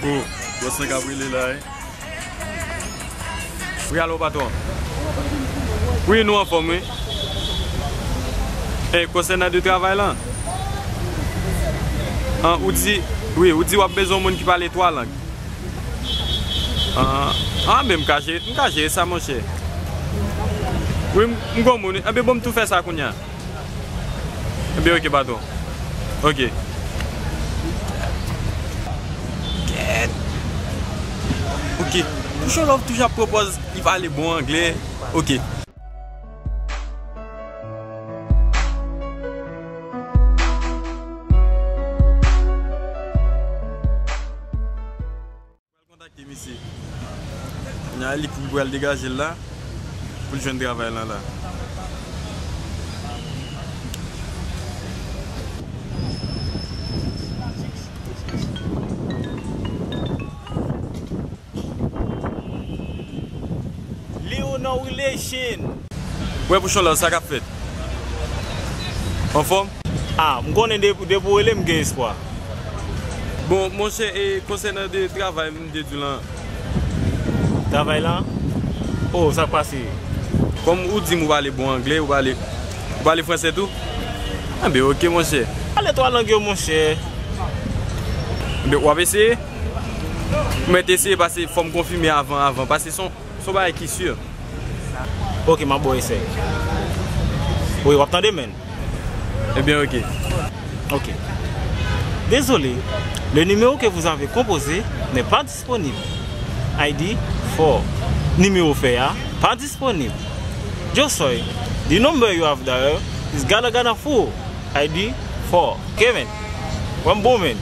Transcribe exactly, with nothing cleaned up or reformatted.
Oh, bòs lan k ap rele la, wi. Wi, alo, patwon. Wi, nou anfòm, wi. E, konsènan de travay lan, an, ou di, wi, ou di w ap bezwen yon moun ki pale twa lang. An, an, men m ka jere, m ka jere sa, monchè. Wi, m, m gon moun, wi. Anben, bon, m tou fè sa kounye a. Ebyen, ok, patwon. Ok. Kèt. Ok. Pouchon Love toujou ap pran pòz li pale bon anglè. Ok. Pral kontakte misye. Kounye a, li pou pral degaje l la, pou l jwenn travay lan la. Leonor Relation. Wè, Pouchon Love, sa k ap fèt? Anfòm? Ah, m konnen de, depi w rele m gen espwa. Bon, monchè, e konsènan de travay m te di w lan? Travay lan? Oh, sa k pase? Kòm ou di m ou pale bon anglè, ou pale, ou pale fransè tou? Anben, ok, monchè. Pale twa lang yo, monchè. Anben, w ap eseye? Ou mèt eseye, pase fò m konfime avan, avan, pase son Se yon bagay ki si. Ok, m ap ba w esèy. Wi, w ap tande, men. Ebyen, ok. Ok. Désolé, le numéro que vous avez composé n'est pas disponible. I D four. Nimewo w fè a pa disponib. Josoy, the number you have dialed is gada gada full. I D four. Ok, men. Wè m bon, men.